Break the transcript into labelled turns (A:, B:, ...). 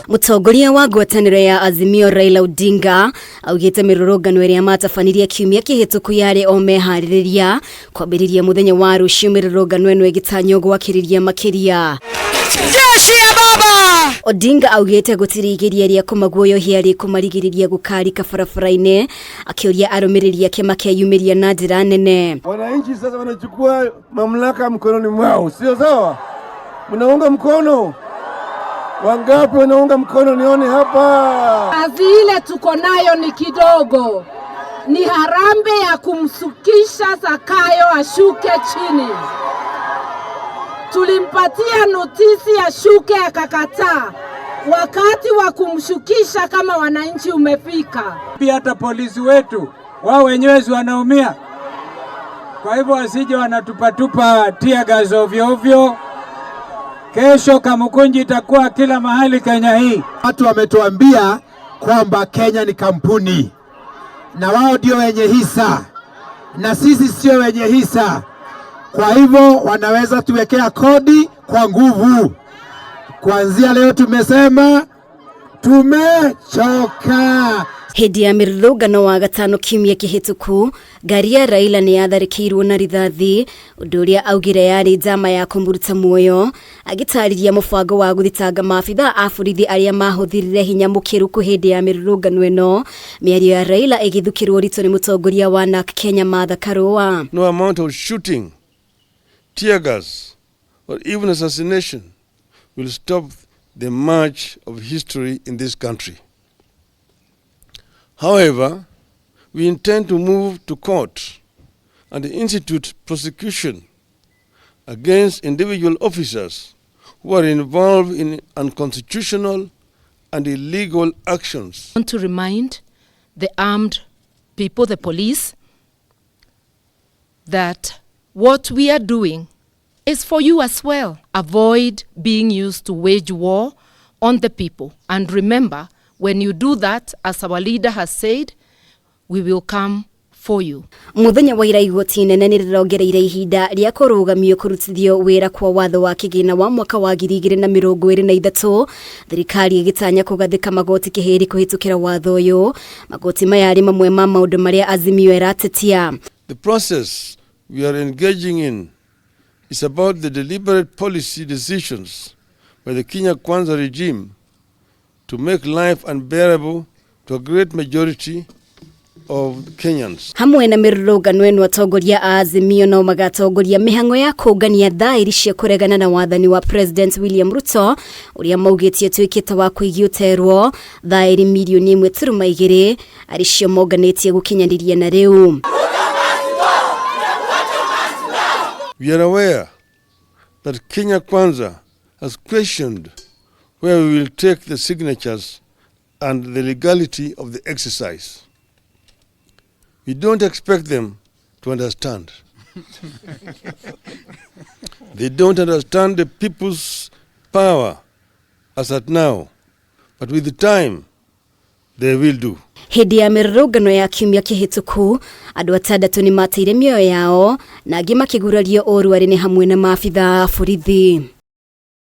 A: Mũtongoria wa ngwatanĩro ya Azimio Raila Odinga augĩte mĩrũrũngano ĩrĩa matabanirie kiumia kĩhĩtũku yarĩ o meharĩrĩria kwambĩrĩria mũthenya wa rũciũ, mĩrũrũngano ĩno ĩgĩtanywo gwakĩrĩria makĩria.
B: Jeshi ya baba!
A: Odinga augĩte gũtirĩ igeria rĩa kũmaguoyohia rĩkũmarigĩrĩria gũkarika barabara-inĩ, akĩũria arũmĩrĩri ake makeyumĩria na njĩra nene.
C: Wananchi sasa wanachukua mamlaka mkononi mwao, sio sawa? Mnaunga mkono? Wangapi wanaunga mkono? Nione hapa.
D: Kazi ile tuko nayo ni kidogo, ni harambee ya kumsukisha Zakayo ashuke chini. Tulimpatia notisi ashuke akakataa. Wakati wa kumshukisha kama wananchi umefika.
E: Pia hata polisi wetu wao wenyewe si wanaumia, kwa hivyo wasije wanatupatupa tear gas ovyo ovyo. Kesho Kamukunji itakuwa kila mahali Kenya hii.
F: Watu wametuambia kwamba Kenya ni kampuni na wao ndio wenye hisa na sisi sio wenye hisa. Kwa hivyo wanaweza tuwekea kodi kwa nguvu. Kuanzia leo tumesema tumechoka.
A: Hĩndĩ ya mĩrũrũngano wa gatano kiumia kĩhĩtũku, ngari ya Raila nĩ yatharĩkĩirwo na rithathi, ũndũ ũrĩa augire yarĩ njama ya kũmũruta muoyo, agĩtarĩria mũbango wa gũthitanga maabithaa a borithi arĩa mahũthĩrire hinya mũkĩrũku hĩndĩ ya mĩrũrũngano ĩno. Mĩario ya Raila ĩgĩthukĩrwo ritũ nĩ mũtongoria wa NARC Kenya Martha Karua.
C: No amount of shooting, tear gas, or even assassination will stop the march of history in this country. However, we intend to move to court and institute prosecution against individual officers who are involved in unconstitutional and illegal actions.
D: I want to remind the armed people, the police, that what we are doing is for you as well. Avoid being used to wage war on the people. And remember, when you do that, as our leader has said, we will come for you.
A: Muthenya wa ira igoti inene nĩ rĩrongereire ihinda rĩa kũrũgamio kũrutithio wĩra kwa watho wa kĩgĩna wa mwaka wa 2023, thirikari ĩgĩtanya kũgathĩka magoti kĩhĩri kũhĩtũkĩra watho ũyũ. Magoti maya arĩ mamwe ma maũndũ marĩa Azimio ĩratetia.
C: The process we are engaging in is about the deliberate policy decisions by the Kenya Kwanza regime to make life unbearable to a great majority of Kenyans.
A: Hamwe na mĩrũrũngano ĩno, atongoria a Azimio no magatongoria mĩhang'o ya kũngania thaĩri cia kũregana na wathani wa President William Ruto ũrĩa maugĩtie ũtuĩkĩte wa kũigio ũterwo, thaĩri 1.2 mirioni arĩ cio monganĩtie gũkinyanĩria na rĩu.
C: We are aware that Kenya Kwanza has questioned where we will take the signatures and the legality of the exercise. We don't expect them to understand. They don't understand the people's power as at now, but with the time, they will do.
A: Hĩndĩ ya mĩrũrũngano ya kiumia kĩhĩtũku, andũ atandatũ nĩ mateire mĩoyo yao na angĩ makĩgurario ũru arĩ nĩ hamwe na maabithaa a borithi.